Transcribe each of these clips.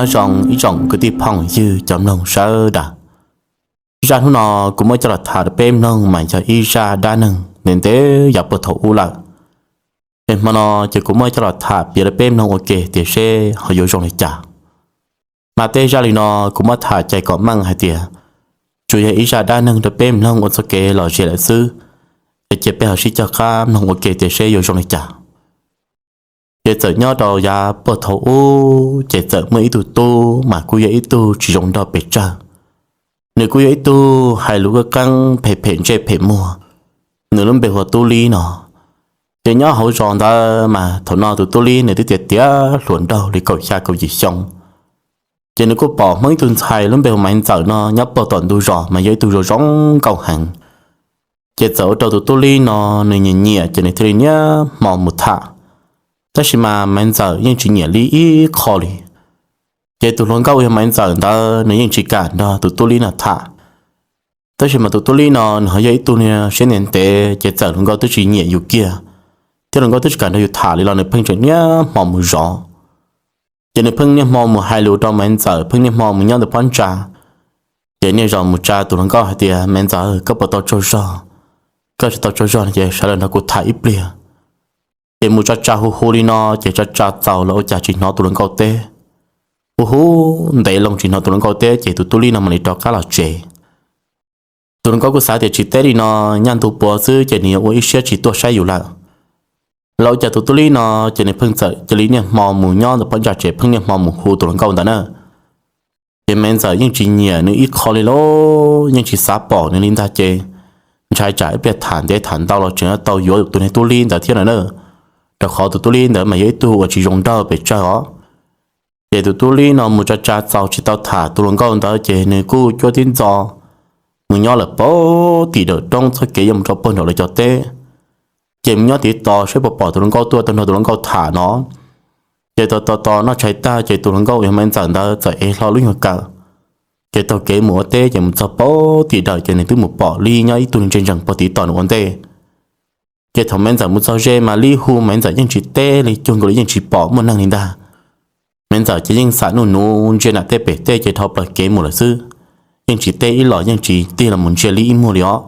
Nyob zoo ib tsoom kwv tij phooj ywg cov mloog sawv daws. Zaj hnub no kuv muab coj los tham rau peb mloog mas yog ib zaj dab neeg ntev ntev yav puag thaum ub lawm. Es hmo no ces kuv muab coj los tham piav rau peb mloog ua ke tias seb ho yuav zoo li cas. Mas tej zaj li no kuv muab tham cais kom meej hais tias tsuas yog ib zaj dab neeg rau peb mloog ua txoj kev lom zem lawm xwb. Es cia peb ho sib cog qab mloog ua ke tias seb yuav zoo li cas. Ces txawm nyob rau yav puag thaum ub ces txawm muaj ib tug tub mas kuj yog ib tug tsis zoo nraug pes tsawg. Nws kuj yog ib tug hais lus qeeb qeeb phem phem ntsej phem muag. Nws lub npe hu ua Tub Lib no. Ces nyob hauv zos ntawd mas thaum no tus Tub Lib nws twb tiav tiav hluas nraug li kaum xya kaum yim xyoo. Ces nws kuj pom Hmoob ib tug ntxhais lub npe hu Maiv Ntxawm no nyob puag tom ntug zos mas yog ib tug zoo zoo nkauj heev. Ces txawm ua rau tus Tub Lib no nws nyiam nyiam ces nws thiaj li niaj hmo mus tham. Tab sis mas Maiv Ntxawm yeej tsis nyiam Lib ib qho li. Ces tus hluas nkauj uas yog Maiv Ntxawm ntawd nws yeej tsis kam nrog tus Tub Lib no tham. Tab sis mas tus Tub Lib no nws ho yog ib tug niag siab ntev ntev ces txawm hluas nkauj twb tsis nyiam yus kiag, thiab hluas nkauj twb tsis kam nrog yus tham li los nws pheej tseem niaj hmo mus zov. Ces nws pheej niaj hmo mus hais lus rau Maiv Ntxawm, pheej niaj hmo mus nyob ntawm phab ntsa. Ces niaj zaus mus tsa tus hluas nkauj hais tias, Maiv Ntxawm, koj puas tau tsaug zog? Koj tsis tau tsaug zog no ces sawv los nrog kuv tham ib pliag. Ces mus tsa tsa hu hu li no ces tsa tsa txaus los ua cas tsis hnov tus hluas nkauj teb. Hu hu ntev loo tsis hnov tus hluas nkauj teb ces tus Tub Lib no mam li rov qab los tsev. Tus hluas nkauj kuj xav tias tsis teb li no, nyaj ntu puav xwb ces nws yuav ua ib siab tsis tuaj saib yus lawm. Los ua cas tus Tub Lib no ces nws pheej txawm cia li niaj hmo mus nyob ntawm phab ntsa tsev, pheej niaj hmo mus hu tus hluas nkauj ntawd na. Ces Maiv Ntxawm yeej tsis nyiam nws ib qho li lauj, yeej tsis xav pom nws li ntag ces ntshai tsam ib pliag tham ntev tham ntau los tseem tau yuav tus niag Tub Lib ntawd thiab no na, rau qhov tus Tub Lib ntawd mas yog ib tug uas tsis zoo nraug pes tsawg os. Ces tus Tub Lib no mus tsa tsa txaus tsis tau tham tus hluas nkauj ntawd ces nws kuj cuab tib ntxo mus nyob lawm pem tim dawm roob txoj kev yuav mus rau puag nraum lawv cov teb. Ces mus nyob tiv tos saib puas pom tus hluas nkauj tuaj tau nrog tus hluas nkauj tham no. Ces tos tos tos noj tshais tag ces tus hluas nkauj uas yog Maiv Ntxawm ntawd txawm ev hlo lub nyuag kawm, ces taug kev mus ua teb ces mus txog pem tim dawm ces nws twb mus pom Lib nyob ib tug ntsia ntsees puag tiv tos nws ua ntej. Ces thaum Maiv Ntxawm mus txog ze mas Lib hu Maiv Ntxawm yeej tsis teb li, cuag nkaus li yeej tsis pom muaj neeg li ntag. Maiv Ntxawm ces yeej xam nuj nuv ntsia nram tej pem tej ces dhau plaws kev mus lawm xwb, yeej tsis teb ib los yeej tsis tig los mus ntsia Lib ib muag li os.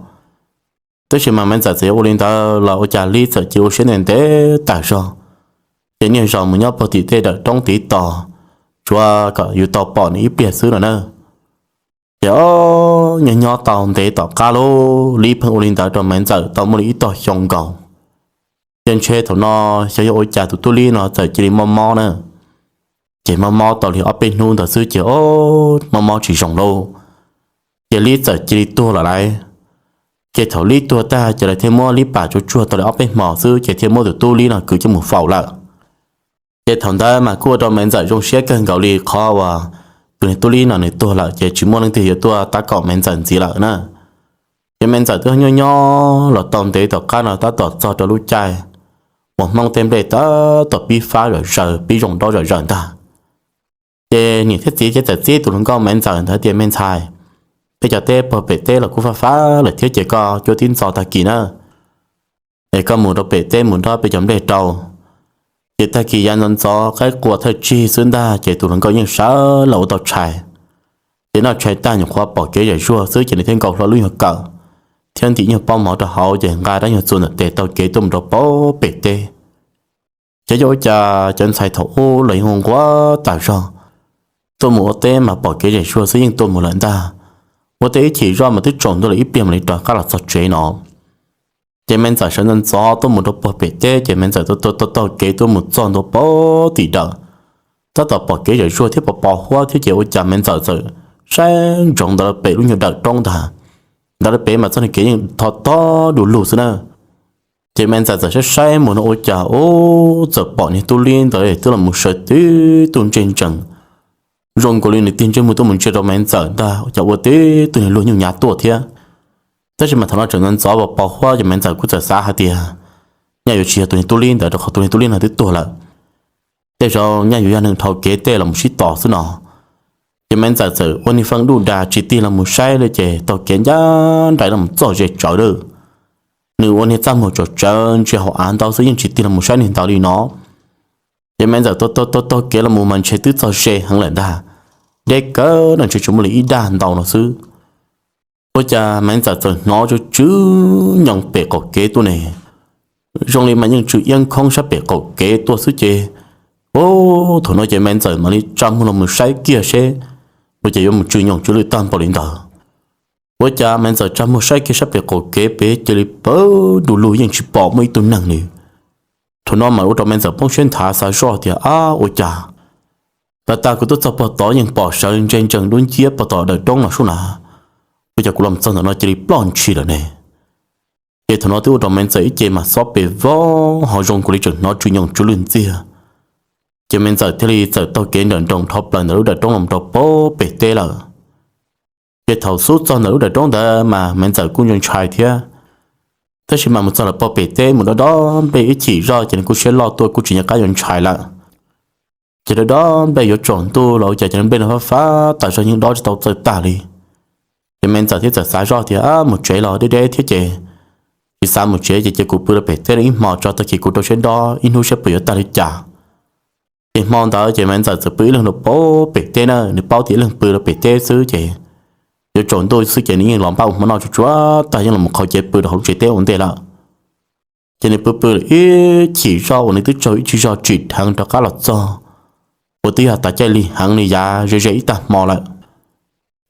Tab sis mas Maiv Ntxawm txawm yuav ua li ntawd los ua cas Lib txawm cia ua siab ntev ntev tas zog, ces niaj zaus mus nyob puag tim tej dawm roob tiv tos, tsuav kom yus tau pom nws ib pliag xwb no na. Ces o, nyob nyob tau ntev tom qab lauj, Lib pheej ua li ntawd rau Maiv Ntxawm tau muaj li ib tog xyoo nkaus. Ces ntshe thaum no xyov yog ua cas tus Tub Lib no txawm cia li mob mob na. Ces mob mob tau li ob peb hnub ntawd xwb ces o, mob mob tsis zoo lauj, ces Lib txawm cia li tuag lawm lauj. Ces thaum Lib tuag tag ces lawv thiaj muab Lib pam tsuag tsuag tau li ob peb hmo xwb ces thiaj muab tus Tub Lib no kwv coj mus faus lawm. Ces thaum ntawd mas kuj ua rau Maiv Ntxawm zoo siab kawg nkaus li qhov uas tus niag Tub Lib no nws tuag lawm ces tsis muaj leej twg yuav tuaj tab kaum Maiv Ntxawm ntxiv lawm na. Ces Maiv Ntxawm twb nyob nyob los tau ntev tom qab no tab tom txog rau lub caij uas Hmoob tej nplej tab tom pib fab zom zaws pib zoo nraub zom zaws ntag. Ces niam thiab txiv thiaj txawm txib tus hluas nkauj Maiv Ntxawm ntawd tias, Me ntxhais, peb cov teb puag pem teb los kuj fab fab lawm thiab ces koj cuab tib ntxo tag kis na, es koj mus rau pem teb mus nrog peb cov nplej rau. Ces tag kis yav ntxov ntxov qaib qua thawj tsig xwb ntag ces tus hluas nkauj yeej sawv los ua tau tshais. Ces noj tshais tag nyuam qhuav pom kev zem zuag xwb ces nws thiaj nkaus hlo lub nyuag kawm thiab ntim nyuag pob mov rau hauv ces nqa rab nyuag txuas ntawm tes taug kev tuaj mus rau pem teb. Ces yog ua cas cov ntxhais thaum ub los yeej hu nquag tas zog, tuaj mus ua teb mas pom kev zem zuag xwb yeej tuaj mus lawm ntag. Ua teb ib chim zoj mas twb tsaus ntuj lawm ib pliag mam li rov qab los txog tsev no. Ces Maiv Ntxawm sawv ntxov ntxov tuaj mus rau puag pem teb ces Maiv Ntxawm taug taug kev tuaj mus txog ntua pem tim dawm, tab tom pom kev zem zuag thiab pos pos huab thiab ces ua cas Maiv Ntxawm txawm saib ntsoov ntawd lawm pem lub nyuag dawm roob ntag. Ntawd lawm pem mas txoj niag kev yeej tho tob du lug xwb na. Ces Maiv Ntxawm txawm saib saib mus no ua cas ub txawm pom niag Tub Lib ntawd twb los mus sawv tib tug ntsej ntsees zoo nkaus li nws tig ntsej muag tuaj mus ntsia rau Maiv Ntxawm ntag, ua cas ua tib tug niag luag nyuj nyav tuaj thiab. Tab sis mas thaum no tseem ntxov ntxov pos pos huab ces Maiv Ntxawm kuj txawm xav hais tias nyaj yuav tsis yog tus niag Tub Lib ntawd rau qhov tus niag Tub Lib no twb tuag lawm. Tej zaum nyaj yuav yog neeg dhau kev tej los mus sib tos xwb no. Ces Maiv Ntxawm txawm ua niag feej duj dag tsis tig los mus saib li ces taug kev ncaj nraim los mus txog ze tsawv lawm. Nws ua niag txaj muag tsam tsawv ntsia hauv av ntau xwb yeej tsis tig los mus saib niag ntawd li no. Ces Maiv Ntxawm taug taug taug kev los mus mas ntshe twb txog ze heev lawm ntag. deb kawg no, ntshe tsis muaj li ib dag ntau no xwb. Ua cas Maiv Ntxawm txawm hnov tsw tsw nyoos pem qaum kev tuaj ne, zoo li mas yeej tsw iab khoob sab pem qaum kev tuaj xwb ces, thaum no ces Maiv Ntxawm mam li tsa muag los mus saib kiag seb ua cas yuav mus tsw nyoos tsw lwj tag npaum li ntawd. Ua cas Maiv Ntxawm tsa muag saib kiag sab pem qaum kev pem cia li pawv du lug yeej tsis pom muaj ib tug neeg li. Thaum no mas ua rau Maiv Ntxawm poob siab nthav xav zoj tias, ab, ua cas tag tag kuv tuaj txog pog tod yeej pom sawv ntse ntsees dub nciab pog tod daws roob no sub na, ua cas kuv los txog ntawm no cia li ploj ntshis lawm ne? Ces thaum no twb ua rau Maiv Ntxawm ib ce mas xob pes vog ho zoo nkaus li tseem hnov tsw nyoos tsw lwj ntxiag. Ces Maiv Ntxawm thiaj li txawm taug kev nrawm nroos dhau plaws ntawm lub daws roob los rau pem teb lawm. Ces thaum xub txog ntawm lub daws roob ntawd mas Maiv Ntxawm kuj ntshai ntshai thiab, tab sis mas mus txog lawm pem teb mus dob dob nplej ib chim zoj ces nws kuj siab loj tuaj kuj tsis nco qab yuav ntshai lawm. Ces dob dob nplej yuav tsaus ntuj los ua cas cov nplej no fab fab tas zog yeej dob tsis tau txawj tag li. Ces Maiv Ntxawm thiaj txawm xav zoj tias, ab, mus tsev los deb deb thiab ces tsis xav mus tsev ces cia kuv pw rau pem teb no ib hmo tso, tag kis kuv rau siab dob ib hnub saib puas yuav tag li cas. Ces hmo ntawd ces Maiv Ntxawm txawm pw ib leeg rau pem teb na, nws paub tias ib leeg pw rau pem teb xwb ces yuav tsaus ntuj xwb ces nws yeej los npaj ua hmo noj tsuj tsuav tag yeej los qhau cev pw rau hauv lub tsev teb ua ntej lawm. Ces nws pw pw ib chim zoj uas nws twb tsaug ib tsig zog tsim dheev rov qab los txog, uas twb yog tav caij lig heev li yav ze ze ib tag hmo lawm.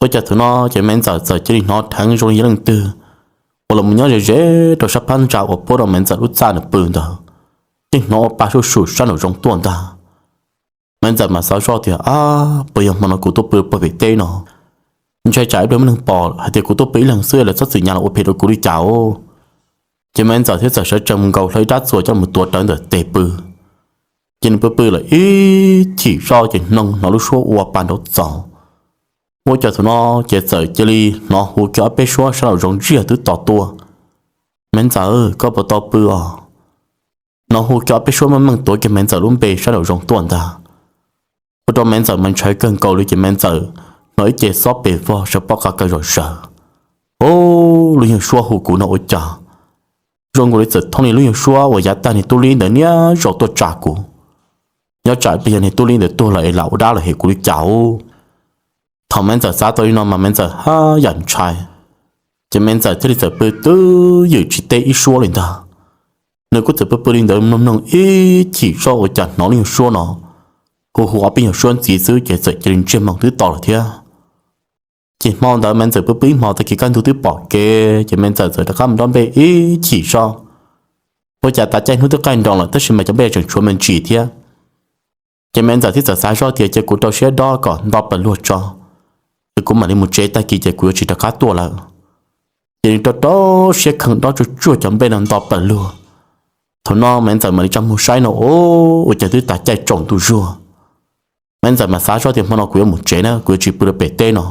Ua cas thaum no ces Maiv Ntxawm txawm cia li hnov dheev zoo li yog leej twg uas los mus nyob ze ze rau sab phab ntsa uas puab rau Maiv Ntxawm lub txaj nws pw ntawd, yeej hnov ua pa suj sum sab nraum zoov tuaj ntag. Maiv Ntxawm mas xav zoj tias, ab, puas yog hmo no kuv tuaj pw pem teb no, ntshai tsam ib pliag muaj neeg pom hais tias kuv tuaj pw ib leeg xwb lawv txhob txwm nyas los ua phem rau kuv li cas os. Ces Maiv Ntxawm thiaj txawm sawv tsees mus nkaus hlo ib rab txuas coj mus tuav rawv ntawm tes pw. Ces nws pw pw lawm ib chim zoj ces hnov lub suab ua pa nraud txaus. Ua cas thaum no ces txawm cia li hnov hu kiag ob peb suab sab nraum zoov ntsiag twb to tuaj. Maiv Ntxawm, koj puas tau pw os? Hnov hu kiag ob peb suab meej meej tuav kiag Maiv Ntxawm lub npe sab nraum zoov tuaj ntag. Ua rau Maiv Ntxawm mas ntshai kawg nkaus li ces Maiv Ntxawm hnov ib ce xob pes vog sawv pob qa kawg zom zaws. Ub, lub nyuag suab hu kuv no ua cas zoo nkaus li txawm thooj li lub nyuag suab uas yav tag niag tub lib ntawd niaj zaus tuaj tsa kuv. Nyob tsam ib pliag yog niag tub lib ntawd tuag lawm es lam ua dab los hem kuv li cas ub. Thaum Maiv Ntxawm xav tau li no mas Maiv Ntxawm haj yam ntshai, ces Maiv Ntxawm thiaj li txawm pw twb ywm tsis teb ib suab li ntag. Nws kuj txawm pw pw li ntawd mloog mloog ib chim zoj ua cas hnov lub nyuag suab no hu hu ob peb nyuag suab ntxiv xwb ces txawm cia li ntsiag moog twb to lawm thiab. Ces hmo ntawd Maiv Ntxawm pw pw ib hmo tag kis kaj ntug twb pom kev ces Maiv Ntxawm txawm rov qab mus dob nplej ib chim zoj. Ua cas tav caij hnub twb qaij nroos lawm tab sis mas cov nplej tseem tshuav me ntsis thiab. Ces Maiv Ntxawm thiaj txawm xav zoj tias cia kuv rau siab dob kom nto plaws luag tso, ces kuv mam li mus tsev, tag kis ces kuv yuav tsis rov qab tuaj lawm. Ces nws rau rau siab kheev dob tsuag tsuag cov nplej no nto plaws luag. Thaum no Maiv Ntxawm mam li tsa muag saib no, ub, ua cas twb tav caij tsaus ntuj zuag. Maiv Ntxawm mas xav zoj tias hmo no kuv yuav mus tsev na, kuv yuav tsis pw rau pem teb no.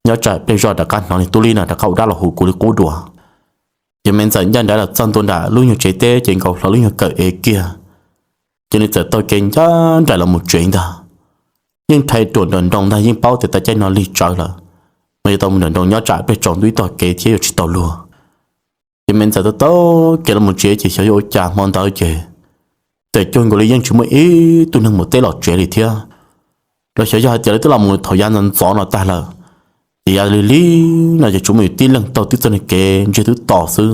Nyob tsam ib pliag zoj rov qab hnov niag tub lib no rov qab ua dab los hu kuv li qub dua. Ces Maiv Ntxawm ncaj nraim los txog ntua nram lub nyuag tsev teb ces nkaus hlo lub nyuag kawm ev kiag, ces nws txawm taug kev ncaj nraim los mus tsev ntag. Yeej rhais ruam nram nroos ntag, yeej paub tias tav caij no lig tsawv lawm, mas yuav tau mus nram nroos nyob tsam ib pliag tsaus ntuj ib tog kev thiab yuav tsis tau luag. Ces Maiv Ntxawm taug taug kev los mus tsev ces xyov yog ua cas hmo ntawd ces txawm cuag nkaus li yeej tsis muaj ib tug neeg mus teb los tsev li thiab. Los xyov yog hais tias lawv twb los mus thaum yav ntxov ntxov no tag lawm, ces yav lig lig no ces tsuas muaj yus tib leeg taug tib txoj niag kev ntsiag twb to xwb.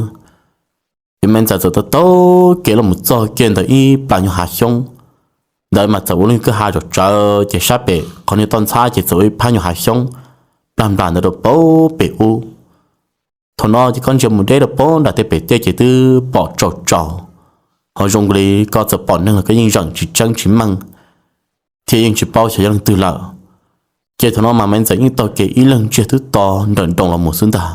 Ces Maiv Ntxawm txawm taug taug kev los mus txog kiag ntawm ib plas nyuag hav xyoob. Ntawd mas txawm ua lub nyuag kwj ha zom tsawv ces sab pem qhov niag toj ntxhab ces txawm ua ib phab nyuag hav xyoob plag nplas ntawd rau pem ub. Thaum no ces koj ntsia mus deb rau pem nram tej pem tej ces twb pom tsaus tsaus, ho zoo li koj txawm pom neeg los koj yeej zeem tsis tseeb tsis meej, thiab yeej tsis paub xyov yog leej twg lawm. Ces thaum no mas Maiv Ntxawm yeej taug kev ib leeg ntsiag twb to nrawm nroos los mus xwb ntag.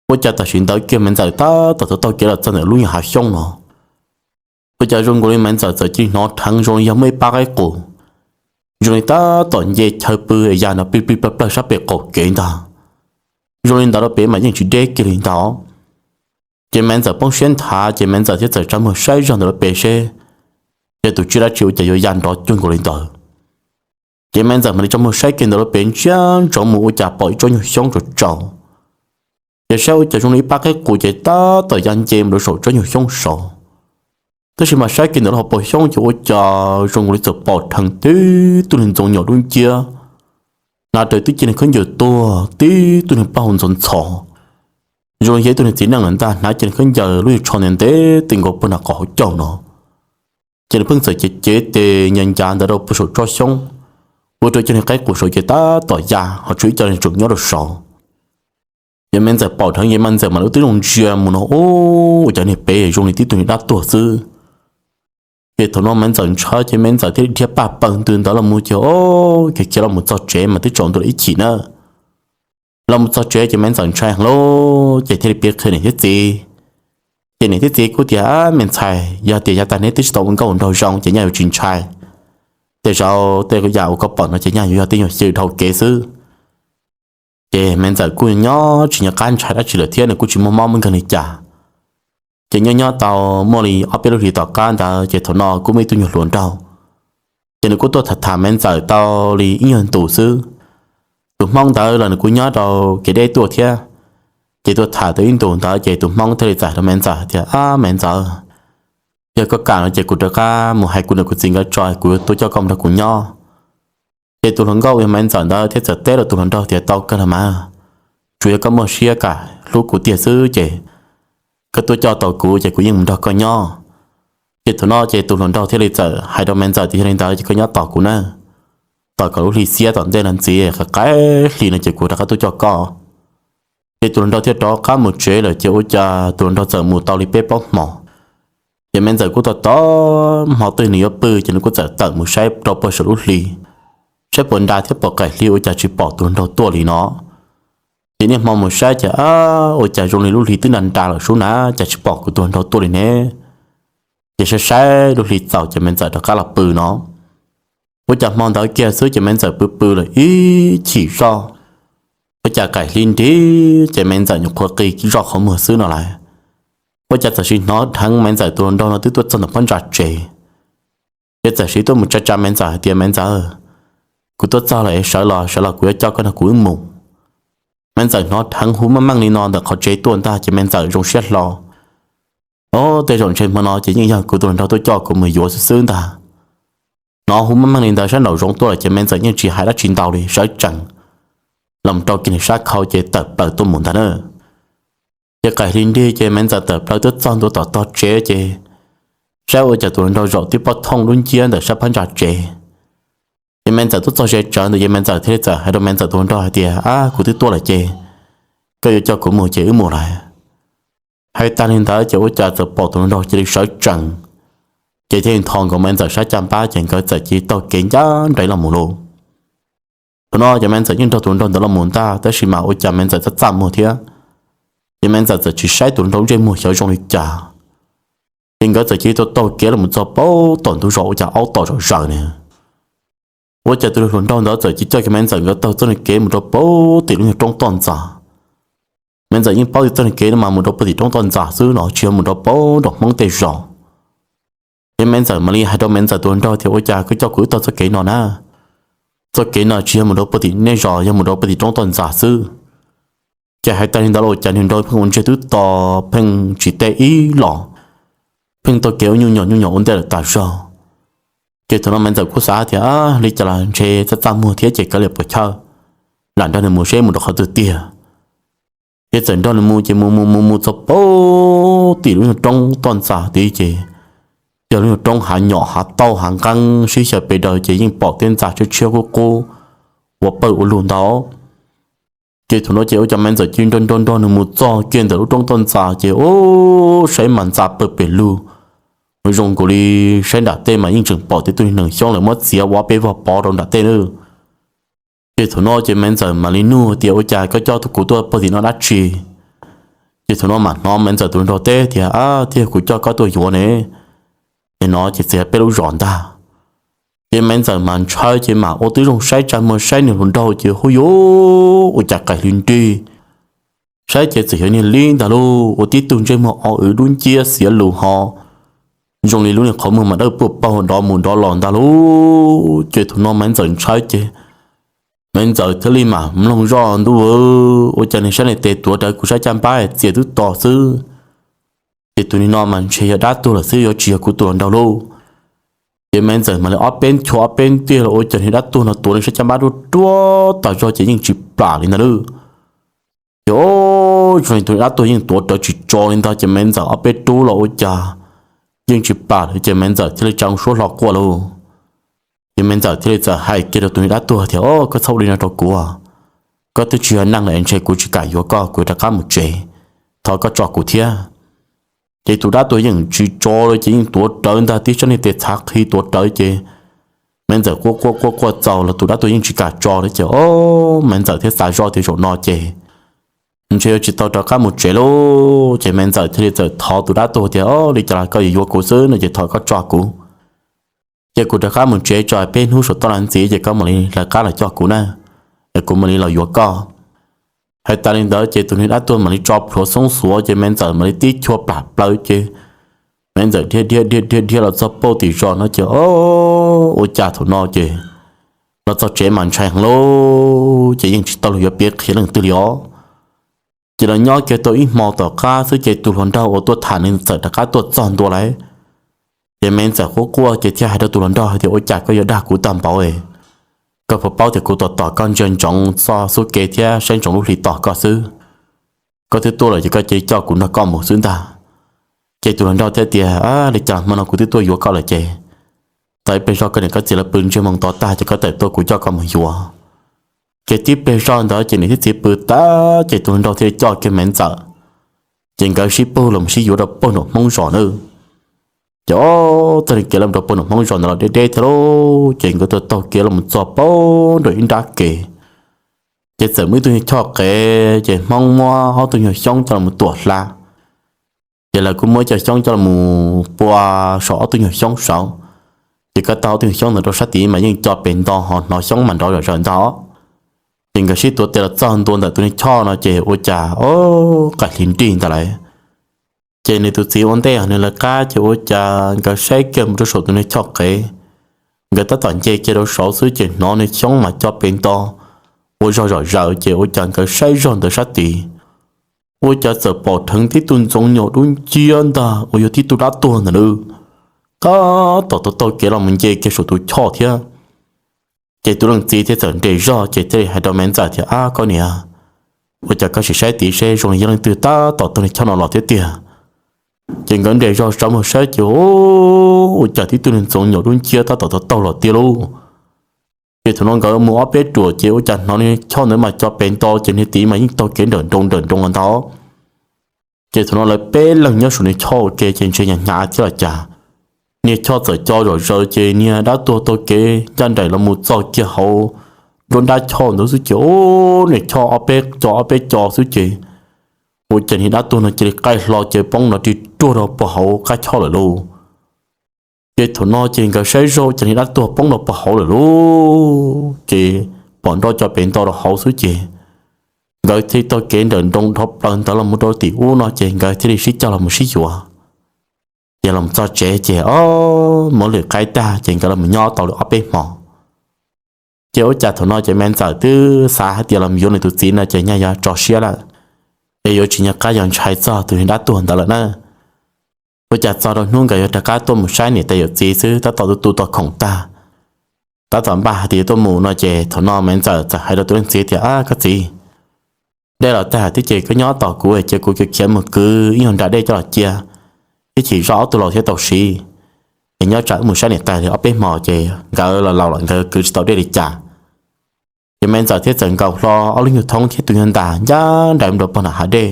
Ua cas tam sim ntawd kiag Maiv Ntxawm tab tom taug taug kev los txog ntawm lub nyuag hav xyoob no, ua cas zoo nkaus li Maiv Ntxawm txawm cia li hnov dheev zoo li yog muaj ib pab qaib qus, zoo li tab tom nce chaw pw es ya nrov plig plig plawg plawg sab pem qaum kev ntag. Zoo li ntawd rau pem mas yeej tsis deb kiag li ntag. Ces Maiv Ntxawm poob siab nthav ces Maiv Ntxawm thiaj txawm tsa muag saib zog ntawm lub pem seb yog tus tsiaj dab tsi ua cas yuav ya nrov cuag nkaus li ntawd. Ces Maiv Ntxawm mam li tsa muag saib kiag ntawm lub pem ntsia ntsoov mus ua cas pom ib tsob nyuag xyoob tsaus tsaus. Ces saib ua cas zoo li ib pab qaib qus ces tab tom ya nce mus rau saum tsob nyuag xyoob saud. Tab sis mas saib kiag ntawm lub hauv paus xyoob ces ua cas zoo nkaus li txawm pom dheev tib tug niag ntxoov nyuam dub nciab hnav raws tib ce niag khaub ncaws tuag tib tug niag plaub hau ntxhov ntxhov, zoo li yog ib tug niag txiv neej lawm ntag, hnav ce niag khaub ncaws lub yog tsho ntev ntev ti nkaus puag nram qhov hauv caug no. Ces nws pheej txawm cev cev tes ncav ncav ntawd rau puag saum tsob xyoob, ua rau cov niag qaib qus saud ces tab tom ya ho tshuav ib co niag tseem nyob rau saud. Ces me ntxawm pom dheev ces me ntxawm mam li ua tib zoo ntsia mus no, ua cas niag pem zoo li tib tug niag dab tuag xwb. Ces thaum no me ntxawm ntshai ces me ntxawm thiaj li dhia paj paws ntws ntawd los mus ces o, khiav khiav los mus txog tsev mas twb tsaus ntuj lawm ib chim na. Los mus txog tsev ces me ntxawm ntshai heev lawm ces thiaj li piav qhia niam thiab txiv. Ces niam thiab txiv kuj tias, me ntxhais, yog tias yav tag neb twb tsis tau ua nkauj ua nraug zoo ces nyaj yuav tsis ntshai. Tej zaum tej yam uas koj pom no ces nyaj yuav yog tej nyuag xyw dhau kev xwb. Ces me ntxawm kuj nyob tsis nco qab ntshai dab tsi lawm thiab nws kuj tsis muaj mob muaj nkeeg li cas. Ces nyob nyob tau muaj li ob peb lub hlis tom qab ntawd ces thaum no kuj muaj ib tug nyuag hluas nraug, ces nws kuj tuaj tham tham me ntxawm tau li ib nyuag ntus xwb. Tus hmoob ntawd los nws kuj nyob rau kev deb tuaj thiab. Ces tuaj tham tau ib ntus ntawd ces tus hmoob thiaj li txawm hais rau me ntxawm tias, ab me ntxawm, yog koj kam no ces kuv rov qab mus hais kuv niam kuv txiv nkawd tso kuv yuav tuaj coj koj mus nrog kuv nyob. Ces tus hluas nkauj uas yog me ntxawm ntawd thiaj txawm teb rau tus hluas nraug tias, tau kawg los mas, tsuas yog koj muaj siab kam hlub kuv tiag xwb ces koj tuaj coj tau kuv ces kuv yeej mus nrog koj nyob. Ces thaum no ces tus hluas nraug thiaj li txawm hais rau me ntxawm tias, yog li ntawd ces koj nyob tos kuv na, tos kom lub hli xiab tom ntej no ntxiv, qaim hli no ces kuv rov qab tuaj coj koj. Ces tus hluas nraug thiaj rov qab mus tsev lawm ces ua cas tus hluas nraug txawm mus tau li peb plaub hmo. Ces me ntxawm kuj tos tos hmo twg nws yuav pw ces nws kuj txawm tawm mus saib rau puag saum lub hli, saib puas nra thiab puas qaim hli ua cas tsis pom tus hluas nraug tuaj li no. Ces niaj hmo mus saib ces ua cas zoo li lub hli twb nra nra lawm sub na, cas tsis pom kuv tus hluas nraug tuaj li ne. Ces saib saib lub hli txaus ces me ntxawm rov qab los pw no. Ua cas hmo ntawd kiag xwb ces me ntxawm pw pw lawm ib chim zoj, ua cas qaim hli nrig ces me ntxawm nyuam qhuav qi zoj qhov muag xwb no lauj, ua cas txawm sim hnov dheev me ntxawm tus hluas nraug no twb tuaj txog ntawm phab ntsa tsev. Ces txawm sim tuaj mus tsa tsa me ntxawm hais tias, me ntxawm, kuv tuaj txog lawm es sawv los sawv los kuv yuav coj koj nrog kuv wb mus. Me ntxawm hnov dheev hu meej meej li no ntawm qhov tsev tuaj ntag ces me ntxawm zoo siab hlo. Ob, tej zaum ntshe hmo no ces yeej yog kuv tus hluas nraug tuaj coj kuv mus yuav xwb xwb ntag. Hnov hu meej meej li ntawd sab nraum zoov tuaj lawm ces me ntxawm yeej tsis hais dab tsi ntau li, sawv tsees los rau kiag nws sab khau ces tawm plaws tuaj mus ntag na. Ces qaim hli nrig ces me ntxawm tawm plaws tuaj txog ntua tom tog tsev ces saib ua cas tus hluas nraug zaum tib pob thooj dub nciab ntawm sab phab ntsa tsev. Ces me ntxawm tuaj txog ze tsawv ntawd ces me ntxawm thiaj li txawm hais rau me ntxawm tus hluas nraug hais tias, ab, kuv twb tuaj lawm ces koj yuav coj kuv mus ces wb mus lawm. Hais tag li ntawd ces ua cas txawm pom tus hluas nraug cia li sawv tsees, ces thiaj li nthos nkaus me ntxawm sab caj npab ces nkawd txawm cia li taug kev ncaj nraim los mus lauj. Thaum no ces me ntxawm yeej nrog tus hluas nraug ntawd los mus ntag tab sis mas ua cas me ntxawm txaj txaj muag thiab, ces me ntxawm txawm tsis saib tus hluas nraug ntsej muag xyov zoo li cas. Ces nkawd txawm cia li taug taug kev los mus txog puag tom ntug zos ua cas aub tom zom zaws ne. Ua cas tus hluas nraug ntawd txawm cia li coj kiag me ntxawm nkawd taug txoj niag kev mus rau puag tim lub nyuag roob toj ntxas. Me ntxawm yeej paub tias txoj niag kev no mas mus rau puag tim roob toj ntxas xwb no tsis yog mus rau puag nram Hmoob tej zos. Ces me ntxawm mam li hais rau me ntxawm tus hluas nraug tias, ua cas koj coj kuv wb taug txoj kev no na? Txoj kev no tsis yog mus rau puag tim nej zos, yog mus rau puag tim roob toj ntxas xwb. Ces hais tag li ntawd los ua cas niag nraug pheej ua ntsej twb to, pheej tsis teb ib los, pheej taug kev ua nyuj nyuam nyuj nyuam ua ntej lawm tas zog. Ces thaum no me ntxawm kuj xav tias, li cas los ntshe txaj txaj muag thiab ces kav liam puas chawj, lam nrog nws mus seb mus rau qhov twg tiag. Ces txawm nrog nws mus ces mus mus mus mus txog puag tim lub nyuag roob toj ntxas tid ces yog lub nyuag roob hav nyom hav tauj hav nqeeb sib xyaw pes daws ces yeej pom tej ntxa tshiab tshiab qub qub ua pawg ua lug ntag. Ces thaum no ces ua cas me ntxawm cia li nrog nrog nrog nws mus txog kiag ntawm lub roob toj ntxas ces ub, saib mas ntxa pawg pes lug, zoo nkaus li saib nram tej mas yeej tseem pom tej tug neeg xyoob lawv muab txiav ua peb vog pov rau nram tej na. Ces thaum no ces me ntxawm mam li nug tias, ua cas koj coj kuv tuaj puag tim no dab tsi? Ces thaum no mam hnov me ntxawm tus hluas nraug teb tias, thiaj kuv coj koj tuaj yuav ne. Ces no ces txawm yog peb lub zos ntag. Ces me ntxawm mas ntshai ces mam ua tib zoo saib tsa muag saib nws hluas nraug ces hu yuav, ua cas qaim hli nrig, saib ces txawm yog niag li ntag lauj, ua tib tug ntsej muag o wv dub nciab xiav lus ho zoo li lub niag qhov muag mas dawb paug dov mus dov los ntag lauj. Ces thaum no me ntxawm ntshai ces me ntxawm thiaj li mam mloog zoj, ntuj, ua cas niag sab niag tes tuav rawv kuv sab caj npab txias twb to xwb. Ces tus niag no mas ntshe yog dab tuag lawm xwb, yuav tsis yog kuv tus hluas nraug lauj. Ces Maiv Ntxawm mam li ob peb nchuav ob peb ntiag los ua cas niag dab tuag no tuav nws sab caj npab ruaj ruaj tas zog ces yeej tsis plam li ntag lauj. Ces zoo li tus niag dab tuag yeej tuav rawv tsis tso li ntag ces Maiv Ntxawm ob peb rub los ua cas yeej tsis plam li ces Maiv Ntxawm thiaj li tsa suab hlo quaj lauj. Ces Maiv Ntxawm thiaj li txawm hais kiag rau tus niag dab tuag tias, Au, koj txhob ua li no rau kuv. Koj twb tsis yog neeg lawm es ntshe kuv tsis kam yuav koj, kuv rov qab mus tsev. Thov koj tso kuv thiab. Ces tus dab tuag yeej tsis tso li ces yeej tuav rawv ntag tib tsob niag tes txhav qhi tuav rawv ces Maiv Ntxawm quaj quaj quaj quaj txaus los tus dab tuag yeej tsis kam tso li ces, o, Maiv Ntxawm thiaj xav zoj tias zaum no ces ntshe yuav tsis tau rov qab mus tsev lauj. Ces Maiv Ntxawm thiaj li txawm thov tus dab tuag tias, O, li cas los koj yuav yuav kuv xwb no ces thov koj tso kuv, ces kuv rov qab mus tsev tso peb hnub saum toj no ntxiv ces koj mam li lawv qab los coj kuv na, es kuv mam li los yuav koj. Hais tas li ntawd ces tus niag dab tuag mam li tso plhuav xoob xuav ces Maiv Ntxawm mam li tib chua plam plaws ces Maiv Ntxawm dhia dhia dhia dhia dhia los txog pauj tim zos no ces, o, ua cas thaum no ces los txog tsev mas ntshai heev lauj, ces yeej tsis tau los yuav piav qhia leej twg li os. Ces los nyob kiag tau ib hmo tom qab xwb ces tus hluas nraug uas tuaj tham nws txawm rov qab tuaj txog ntua lawm. Ces Maiv Ntxawm quaj quaj ces thiaj hais rau tus hluas nraug hais tias, Ua cas koj yuav dag kuv tag npaum es? Koj puas paub tias kuv tos tos koj ntsia ntsoov txoj xub kev thiab saib ntsoov lub hli tos koj xwb. Koj twb tuaj lawm ces koj cia li coj kuv nrog koj mus xwb ntag. Ces tus hluas nraug thiaj tias, Li cas hmo no kuv twb tuaj yuav koj lawm ces tau ib pliag zog koj niam koj txiv lawv pw ntsiag moo to tag ces koj tawm tuaj kuv coj koj mus yuav. Ces tib pliag zog ntawd ces niam thiab txiv pw tag ces tus hluas nraug thiaj li coj kiag Maiv Ntxawm, ces nkawd sib pug los sib yuav rau pem nram Hmoob zos na. Ces o, txoj kev los rau pem nram Hmoob zos ntawd los deb deb thiab lauj, ces nkawd taug taug kev los txog pem nram ib nrab kev. Ces txawm muaj ib tug nyuag choj qev ces Hmoob muab ob tug nyuag xyoob coj los tuam hla. Ces lawv kuj muab cov xyoob coj los pua saum ob tug nyuag xyoob saud. Ces koj taug ob tug nyuag xyoob ntawd rau sab tid mas yeej co pes nto ho hnov xyoob mas nrov zom zaws ntag. Ces nkawd sib tuav tes los txog ntua ntawm tus niag choj no ces ua cas, o, qaim hli nrig ntag lawm. Ces nws tus txiv ua ntej nws lawv qab ces ua cas nkawd saib kiag mus rau saum tus niag choj qev, nkawd tab tom nce kiag rau saud xwb ces hnov niag xyoob mas co pes nto ua zog zom zaws ces ua cas nkawd saib zog ntawd sab tid ua cas txawm pom dheev tib tug ntxoov nyuam dub nciab ntag uas yog tib tug dab tuag ntag nawb. Tab tom taug taug kev los mus nce kiag saum tus choj thiab. Ces tus leej txiv thiaj txawm nres zog ces thiaj li hais rau Maiv Ntxawm tias, Ab koj niam, ua cas koj sim saib tid seb zoo li yog leej twg tab tom taug niag choj no los thiab tiag. Ces nkawd nres zog sawv mus saib ces ua cas tib tug niag ntxoov nyuam dub nciab tab tom taug taug los tiag lauj. Ces thaum no nkawd mus ob peb ruam ces ua cas hnov niag choj ntawd mas co pes nto ces niag tid mas yeej taug kev nrawm nroos nrawm nroos los ntag. Ces thaum no lawv peb leeg nyob saum niag choj ua ke ces ntshe hnyav hnyav thiab los cas, niag choj txawm co zom zaws ces niag dab tuag taug kev ncaj nraim los mus txog kiag hauv nruab nrab choj ntawd xwb ces, o, niag choj ob peb co ob peb co xwb ces ua cas niag dab tuag no cia li qaij hlo ces poob nrov rig ruag rau puag hauv qab choj lawm lauj. Ces thaum no ces nkawd saib zog ua cas niag dab tuag poob rau puag hauv lawm lauj, ces pom nroj co pes nto rau hauv xwb ces nkawd thiaj taug kev nrawm nroos dhov plaws ntawd los mus rau tim ub no ces nkawd thiaj li sib cog los mus sib yuav. Ces los txog tsev ces, o, muab lwm qaib tag ces nkawd los nyob tau li ob peb hmo. Ces ua cas thaum no ces Maiv Ntxawm twb xav hais tias los yuav nws tus txiv no ces nyaj yuav tso siab lawm, es yuav tsis nco qab yuav ntshai txog tus niag dab tuag ntawd lawm na. Ua cas txog rau hnub nkawd yuav rov qab tuaj mus saib niam tais yawm txiv xwb tab tom tu tu tau khoom tag, tab tom npaj hais tias yuav tuaj mus no ces thaum no Maiv Ntxawm txawm hais rau tus leej txiv tias, Ab koj txiv, dej los tag thiab ces koj nyob tos kuv ces kuv khiav mus kwv ib nyuag nra dej coj los cia, ib chim zoj ob tug laus thiaj tau siv, es nyob tsam wb mus saib niam tais li ob peb hmo ces nkawd los laus lawm nkawd kwv tsis tau dej li cas. Ces Maiv Ntxawm thiaj txawm nkaus hlo ob lub nyuag thoob thiab tus nyuag ntas ncaj nraim mus rau puag nram hav dej.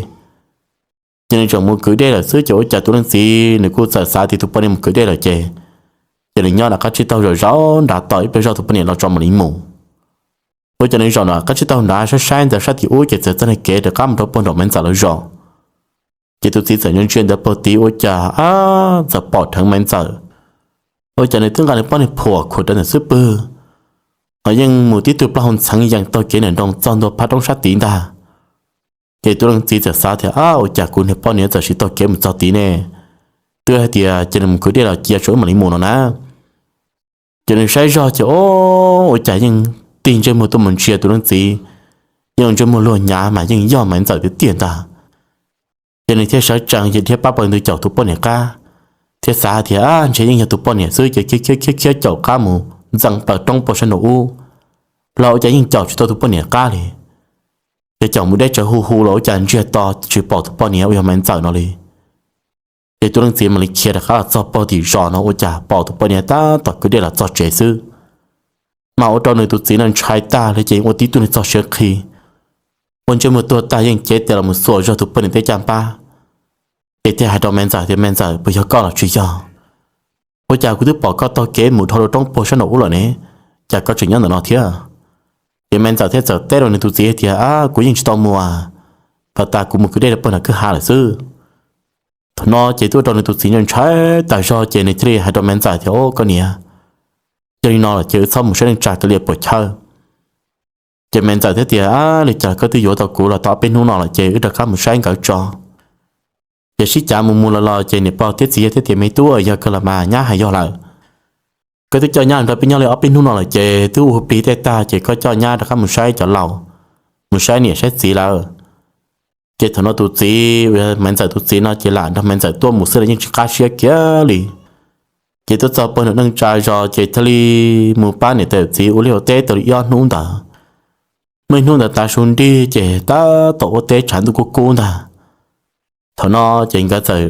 Ces nws tseem mus kwv dej lawm xwb ces ua cas tus leej txiv nws kuj txawm xav tias tus poj niam mus kwv dej lawm ces, ces nws nyob nram qab tsib taug zom zaws nrad tos ib pliag zoj tus poj niam los tso mam li mus. Ua cas nws zaum nram qab tsib taug nrad saib saib ntawd sab tim ub ces txawm txoj niag kev rov qab mus rau puag nram Maiv Ntxawm lawv zos. Ces tus txiv txawm ntsia ntsia ntawd puag tid ua cas, ab, txawm pom dheev Maiv Ntxawm. Ua cas nws twb nqa nws poj niag phuam khuam rau ntawm xub pwg, ho yeej mus tib tug plaub hau ntxheev yees taug kev nrawm nroos txog ntua phab roob sab tid ntag. Ces tus leej txiv txawm xav tias, Ab, ua cas kuv niag poj niam txawm sim taug kev mus txog tid ne? Twb hais tias cia nws mus kwv dej los cia tso wb mam li mus no na. Ces nws saib zog ces, o, ua cas yeej tig ntsej muag tuaj mus ntsia tus leej txiv, yeej ntsej muag luag nyav mas yeej yog Maiv Ntxawm tiag tiag ntag. Ces nws thiaj sawv tsees ces dhia pab plaws ntws caum tus poj niam qab, thiab xav tias ntshe yeej yog tus poj niam xwb ces khiav khiav khiav khiav caum qab mus ntxees plaws roob puag sab nraum ub, los ua cas yeej caum tsis tau tus poj niam qab li. Ces caum mus deb tsawv hu hu los ua cas ntsiag to tsis pom tus poj niam uas yog Maiv Ntxawm no li. Ces tus leej txiv mam li khiav rov qab los txog puag tim zos no ua cas pom tus poj niam tab tom kwv dej los txog tsev xwb. Mas ua rau nws tus txiv no ntshai tag li ces ua tib tug niag txog siav qhi, ua ntsej muag tuag tag yeej cev tes los mus xuas zog tus poj niam tej caj npab. Ces thiaj hais rau Maiv Ntxawm tias, Maiv Ntxawm, puas yog koj los tsis yog? Ua cas kuv twb pom koj taug kev mus dhau rau roob puag sab nraum ub lawm ne, cas koj tseem nyob ntawm no thiab? Ces Maiv Ntxawm thiaj txawm teb rau nws tus txiv hais tias, Ab, kuv yeej tsis tau mus, thaum tas kuv mus kwv dej rau puag nram kwj ha lawm xwb. Thaum no ces twb ua rau nws tus txiv ntshai ntshai tas zog ces nws thiaj li hais rau Maiv Ntxawm tias, Au koj niam, yog li no lawm ces wb txhob mus saib neej tsa kav liam puas chawj. Ces Maiv Ntxawm thiaj tias, Ab, li cas koj twb yuav tau kuv los tau ob peb hnub no lawm ces wb rov qab mus saib nkawd tso. Ces sib cav mus mus los los ces niam pog thiab txiv yawg thiaj tias, Me tub, yog kawg los mas nyab hais yog lawm. Koj twb coj nyab nrog peb nyob li ob peb hnub no lawm ces twb ua plig tej tag ces koj coj nyab rov qab mus saib cov laus, mus saib niam saib txiv lawm. Ces thaum no tus txiv uas yog Maiv Ntxawm tus txiv no ces lam nrog Maiv Ntxawm tuaj mus xwb los yeej tsis qab siab kiag li. Ces tuaj txog puag nram neej tsa zos ces thiaj li mus pab niam tais txiv ua liaj ua teb tau li ib ob hnub ntawd. Muaj ib hnub ntawd tav su nrig ces tab tom ua teb tshav ntuj kub kub ntag. Thaum no ces nkawd txawm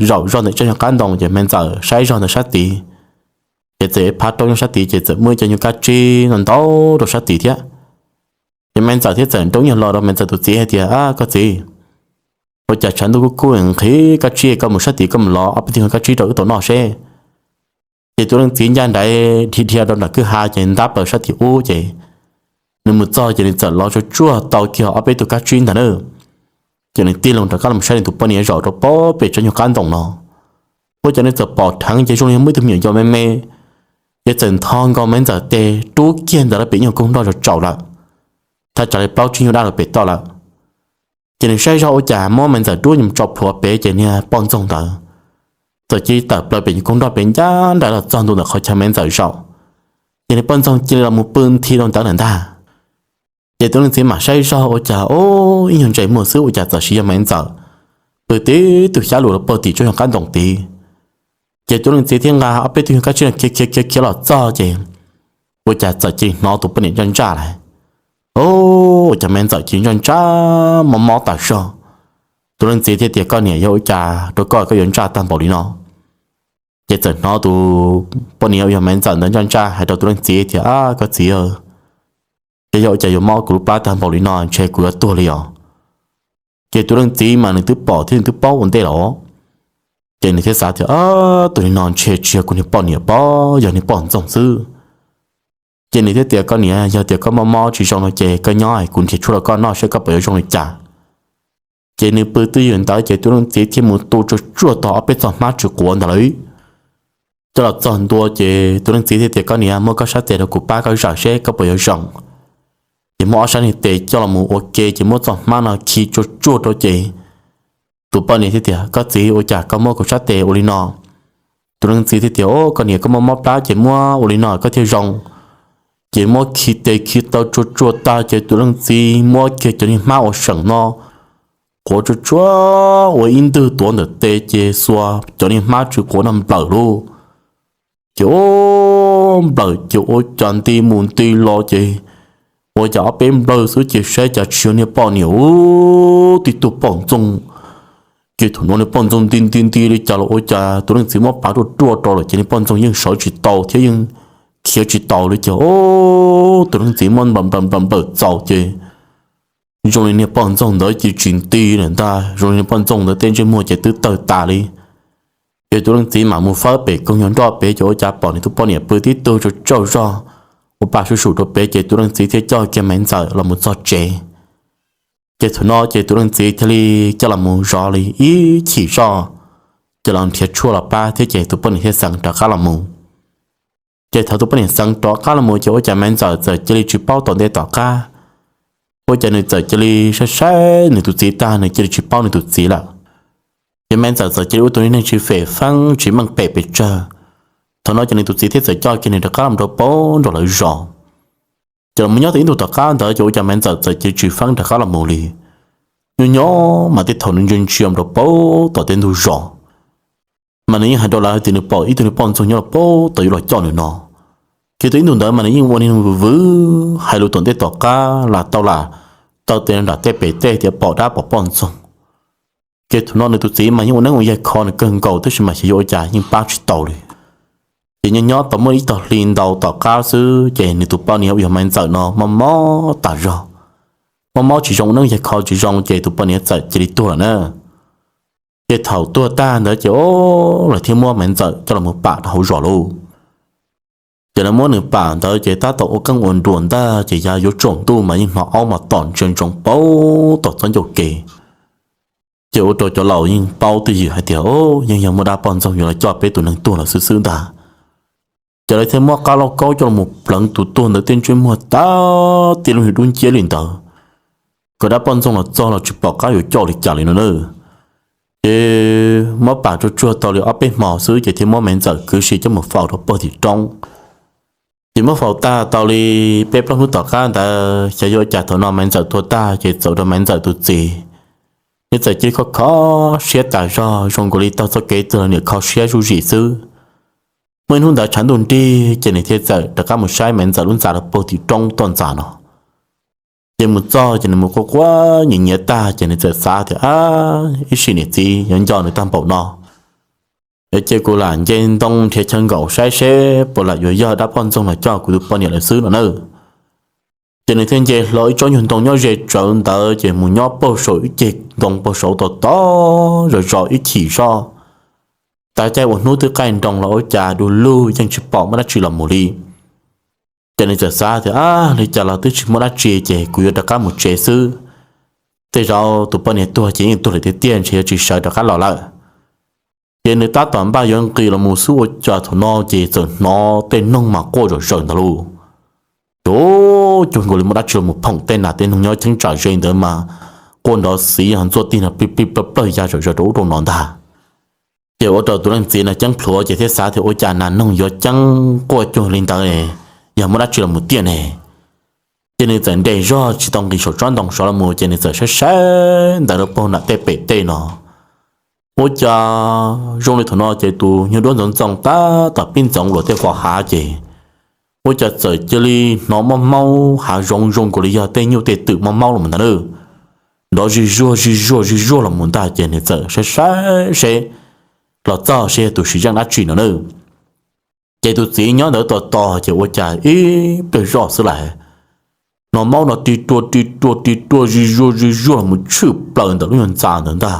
zaum zog ntawm tsob nyuag qab ntoo ces Maiv Ntxawm saib zog ntawm sab tid, ces txawm ib phab roob nyob sab tid ces txawm muaj ib cov nyuag kab tsib no ntau rau sab tid thiab. Ces Maiv Ntxawm thiaj txawm nroo nyuag los rau Maiv Ntxawm tus txiv hais tias, Ab koj txiv, ua cas tshav ntuj kub kub nqhis kab tsib, koj mus sab tid koj mus lov ob peb tug kab tsib rau wb tau noj seb. Ces tus leej txiv ncaj nraim dhia dhia rau nram kwj ha ces ntab plaws sab tim ub ces nws mus txog ces nws txawm lov tsuag tsuag tau kiag ob peb tug kab tsib ntag na. Ces nws tig loo rov qab los saib nws tus poj niam zaum rau puag pem tsob nyuag qab ntoo no. Ua cas nws txawm pom dheev ces zoo li muaj ib tug me nyuam yaus me me, ces txawm ntho nkaus Maiv Ntxawm tes rub kiag ntawd lawm pem nyuag koog nroj zog tsaus lawm, thaj tsam li plaub tsib nyuag dab lawm pem toj lawm. Ces nws saib zog ua cas muab Maiv Ntxawm rub mus tso plhuav pem ces niag poj ntxoog ntawd txawm cia li tawm plaws pem nyuag koog nroj pem ncaj nraim los txog ntua ntawm qhov chaw Maiv Ntxawm zaum. Ces niag poj ntxoog cia li los mus pw nthi rau ntawd lawm ntag. Ces tus leej txiv mam saib zog ua cas, o, ib nyuag ntses muag xwb ua cas txawm sis yog Maiv Ntxawm pw tib tug xyab lus rau puag tim tsob nyuag qab ntoo tid. Ces tus leej txiv thiaj nqa ob peb tug nyuag kab tsib no khiav khiav khiav khiav los txog ces ua cas txawm cia li hnov tus poj niam ntsaj ntsaj lawm. O, ua cas Maiv Ntxawm cia li ntsaj ntsaj mob mob tas zog. Tus leej txiv thiaj tias, Koj niam, yog ua cas rau koj koj yuav ntsaj tag npaum li no? Ces txawm hnov tus poj niam uas yog Maiv Ntxawm ntawd ntsaj ntsaj hais rau tus leej txiv tias, Ab koj txiv, ces yog ua cas yuav mob kuv lub plab tag npaum li no, ntshe kuv yuav tuag li os. Ces tus leej txiv mas nws twb pom thiab nws twb paub ua ntej los, ces nws thiaj xav tias, Tus li no ntshe tsis yog kuv niag poj niam pom, yog niag poj ntxoog xwb. Ces nws thiaj tias, Koj niam, yog tias koj mob mob tsis zoo no ces koj nyob es kuv nrhiav tshuaj rau koj noj seb koj puas yuav zoo li cas. Ces nws pw twj ywm ntawd ces tus leej txiv thiaj mus tu tsuag tsuag tau ob peb txoj hmab tsw quav ntawd lawm coj los txog ntua ces tus leej txiv thiaj tias, Koj niam, muab koj sab tes rau kuv pab koj zam seb koj puas yuav zoo. Ces muab ob sab niag tes coj los mus ua ke ces muab txoj hmab no khi tsuag tsuag rau ces tus poj niam thiaj tias, Koj txiv, ua cas koj muab kuv sab tes ua li no? Tus leej txiv thiaj tias, O, koj niam, koj mob mob plab ces muab ua li no koj thiaj zoo. Ces muab khi tes khi taw tsuag tsuag tag ces tus leej txiv muab kiag cov niag hmab uas seem no quav tsuag tsuag ua ib ntwg tuav ntawm tes ces xuas cov niag hmab tsw quav no nplawm lauj. Ces o, nplawm ces ua cas nti mus nti los ces ua cas ob peb nplawg xwb ces saib cas tsis yog niag poj niam, u, tib tug poj ntxoog. Ces thaum no niag poj ntxoog nti nti nti li cas los ua cas tus leej txiv muab pav ruaj ruaj rau lawm ces niag poj ntxoog yeej sawv tsis tau thiab yeej khiav tsis tau li ces o, tus leej txiv muab nplawm nplawm nplawm nplawm txaus ces zoo li niag poj ntxoog ntawd ces tsis nti lawm ntag, zoo li niag poj ntxoog ntawd tej ntsej muag ces twb tawg tas li. Ces tus leej txiv mam mus fawb pem koog nyuag nroj pem ces ua cas pom nws tus poj niam pw tib tug tsaug tsaug zog ua pa sum sum rau pem ces tus leej txiv thiaj coj kiag Maiv Ntxawm los mus txog tsev. Ces thaum no ces tus leej txiv thiaj li coj los mus zov li ib chim zoj, ces los nrhiav tshuaj los pab thiab ces tus poj niam thiaj xeev rov qab los mus. Ces thaum tus poj niam xeev rov qab los mus ces ua cas Maiv Ntxawm txawm cia li tsis paub tom ntej tom qab, ua cas nws txawm cia li saib saib nws tus txiv tag nws cia li tsis paub nws tus txiv lawm. Ces Maiv Ntxawm txawm cia li ua tus niag neeg tsis fem feeb tsis meej pem pes tsawg. Thaum no ces nws tus txiv thiaj txawm coj kiag nws rov qab los rau puag nraum lawv zos. Ces los mus nyob tau ib ntus tom qab ntawd ces ua cas Maiv Ntxawm txawm cia li tsis feeb rov qab los mus li. Nyob nyob mas tej thaum nws ntsia ntsia rau puag tom tej ntug zos, mas nws yeej hais rau lawv hais tias nws pom ib tug niag poj ntxoog nyob rau pem tod yuav los coj nws no. Ces tau ib ntus ntawd mas nws yeej ua niag vwv vwv hais lus tom ntej tom qab lam tau lam taw tes nram tej pem tej tias pom dab pom poj ntxoog. Ces thaum no nws tus txiv mas yeej ua neeb ua yaig kho nws kawg nkaus tab sis mas xyov yuav ua cas yeej pab tsis tau li. Ces nyob nyob tau muaj ib tog hli ntau tom qab xwb ces nws tus poj niam uas yog Maiv Ntxawm no mob mob tas zog, mob mob tsis zoo, ua neeb yaig kho tsis zoo ces tus poj niam txawm cia li tuag lawm na. Ces thaum tuag tag ntawd ces lawv thiaj muab Maiv Ntxawm coj los pam rau hauv zos lauj. Ces lawv muab nws pam ntawd ces tab tom ua qeej ua nruas ntag ces yav yuav tsaus ntuj mas yeej hnov aub mas tom ntsia ntsoov paub tom txoj ncauj kev. Ces ua rau cov laus yeej paub twj ywm hais tias, yeej yog muaj dab poj ntxoog yuav los coj peb tus neeg tuag lawm xwb xwb ntag. Ces lawv thiaj muab qab lauj kaub coj los mus pleev tus tuag ntawd tej ntsej muag tag tij lub niag dub nciab li ntawd, kom dab poj ntxoog los txog los tsis pom qab yuav coj li cas li no na. Ces muab pam tsuag tsuag tau li ob peb hmo xwb ces thiaj muab Maiv Ntxawm kwv sim coj mus faus rau pem tim roob. Ces muab faus tag tau li peb plaub hnub tom qab ntawd xyov yuav ua cas thaum no Maiv Ntxawm tuag tag ces txawm ua rau Maiv Ntxawm tus txiv, nws txawm cia li kho kho siab tas zog zoo nkaus li taug txoj kev twg los niam kho siab zuj zus xwb. Muaj ib hnub ntawd tshav ntuj nrig ces nws thiaj txawm rov qab mus saib Maiv Ntxawm lub ntxa rau pem tim roob toj ntxas no. Ces mus txog ces nws mus quaj quaj nyiav nyiav tag ces nws txawm xav tias, ab, ib sim niam txiv yuav nco nws tag npaum no, ces kuv lam nce ntoo nrhiav chaw nkaum saib seb puas lam yuav yog dab poj ntxoog los coj kuv tus poj niam lawm xwb no na. Ces nws thiaj nce hlo ib tsob nyuag ntoo nyob ze tsawv ntawd ces mus nyob pem saum ib ceg ntoo pem saud tos tos zov zov ib chim zoj. Tav caij uas hnub twb qaij nroos los ua cas du lug yeej tsis pom muaj dab tsi los mus li. Ces nws txawm xav tias, ab, li cas los twb tsis muaj dab tsi ces kuv yuav rov qab mus tsev xwb. Tej zaum tus poj niam tuag ces yeej tuag lawm tiag tiag ntshe yuav tsis sawv rov qab los lawm. Ces nws tab tom npaj yuav nqis los mus xwb ua cas thaum no ces txawm hnov tej noog mas quaj zom zaws ntag lauj. Ces cuag nkaus li muaj dab tsi los mus phoom tej nas tej noog nyob cheeb tsam ze ntawd mas quaj nrov xiv ntxuaj tig no plig plig plawg plawg ya zom zaws rau ub rau no ntag. Ces ua rau tus leej txiv no ceeb plhuav ces thiaj xav tias ua cas nas noog yuav ceeb quaj cuag li ntawd, yog muaj dab tsi los mus tiag ne. Ces nws txawm nres zog tsis tau nqis saum tsob ntoo saud los mus ces nws txawm saib saib ntawd rau pem nram tej pem tej no. Ua cas zoo li thaum no ces tus nyuag duab ntxoov ntxoo tab tom pib ntxoov luag tej qhov hav ces ua cas txawm cia li hnov maub maub hav zoov zoo nkaus li yog tej nyuj tej twm maub maub los mus ntag na. Nrov zig zuag zig zuag zig zuag los mus ntag ces nws txawm saib saib seb los txog seb yog tus sim zeej dab tsi no na. Ces tus txiv nyob ntawd tos tos ces ua cas ib pliag zoj xwb las, hnov maub no ri rua ri rua ri rua zig zuag zig zuag los mus tshwm plaws ntawm lub nyuag ntxa ntawd ntag.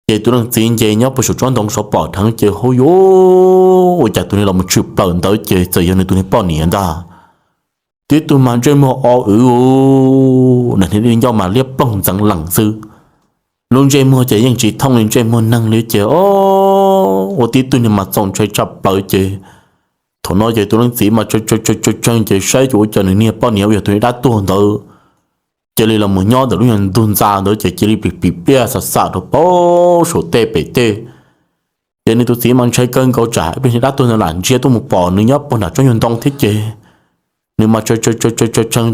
Ces tus leej txiv nce nyob pem saum tsob ntoo saud pom dheev ces hauj yuav, ua cas tus niag los mus tshwm plaws ntawd ces txawm yog nws tus niag poj niam ntag. Tib tug mas ntsej muag o wv, niag ncauj mas liab ploog ntxeev lees xwb. Lub ntsej muag ces yeej tsis thooj li ntsej muag neeg li ces ua tib tug niag mas txaus ntshai tshaj plaws ces thaum no ces tus leej txiv mas tshee tshee ces saib ces ua cas nws niag poj niam uas yog tus niag dab tuag ntawd cia li los mus nyob ntawm lub nyuag ntug ntxa ntawd ces cia li plim plim pliaj xam xam rau pem saum tej pem tej. Ces nws tus txiv mas ntshai kawg nkaus tsam ib pliag niag dab tuag ntawd lam ntsia tuaj mus pom nws nyob pem nram tsob nyuag ntoo thiab ces nws mas tshee tshee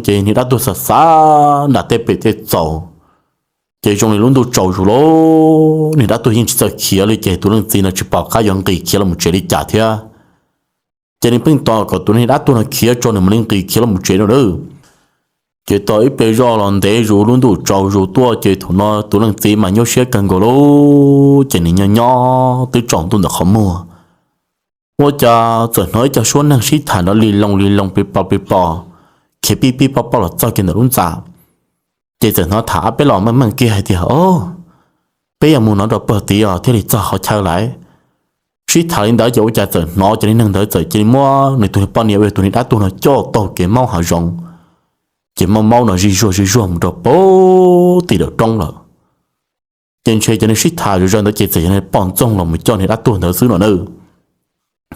ces niag dab tuag xam xam nram tej pem tej txaus. Ces zoo li lub ntuj tsaus zus lawm, niag dab tuag yeej tsis txawj khiav li ces tus leej txiv no tsis pom qab yuav nqis khiav los mus tsev li cas thiab. Ces nws pheej tos kom tus niag dab tuag no khiav tso nws mam li nqis khiav los mus tsev no na. Ces tos ib pliag zoj los ntev zus lub ntuj tsaus zus tuaj ces thaum no tus leej txiv mas nyuaj siab kawg nkaus lawm ces nws nyob nyob twb tsaus ntuj ntawm qhov muag, ua cas txawm hnov ib co suab neeg sib tham nrov li loo li loo plig pos plig pos, khiav pib pib pob pob los txog kiag ntawm lub ntxa. Ces txawm hnov tham ob peb los meej meej kiag hais tias, o, peb yuav mus no rau pem tid os thiaj li txog qhov chaw lawm. Sib tham li ntawd ces ua cas txawm hnov cov niag neeg ntawd txawm cia li muab nws tus niag poj niam uas yog tus niag dab tuag no coj taug kev maub hav zoov, ces maub maub no zig zuag zig zuag mus rau pem tim dawm roob lawm. Ces ntshe cov neeg sib tham zom zaws ntawd ces txawm yog poj ntxoog los mus coj niag dab tuag ntawd xwb no na.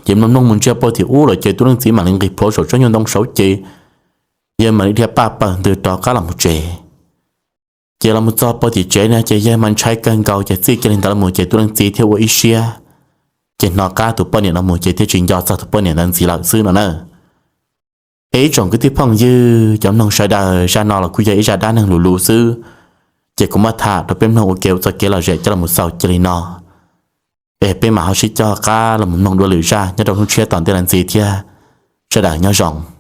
Ces mloog mloog mus ntsia pem tim ub lawm ces tus leej txiv mam li nqis plhuav saum tsob nyuag ntoo saud ces yawg mam li dhia paj pawg ntws rov qab los mus tsev. Ces los mus txog pem tim tsev na ces yawg mas ntshai kawg nkaus ces txij kiag li ntawd los mus ces tus leej txiv thiaj ua ib siab, ces hnov qab tus poj niam no mus ces thiaj tsis nco txog tus poj niam ntawd ntxiv lawm xwb no na. Es ib tsoom kwv tij phooj ywg cov mloog sawv daws, zaj no los kuj yog ib zaj dab neeg luv luv xwb, ces kuv muab tham rau peb mloog ua ke ua txoj kev lom zem coj los mus xaus cia li no. Es peb mam ho sib coj qab los mloog dua lwm zaj nyob rau hnub tshiab tom ntej los ntxiv thiab. Sawv daws nyob zoo.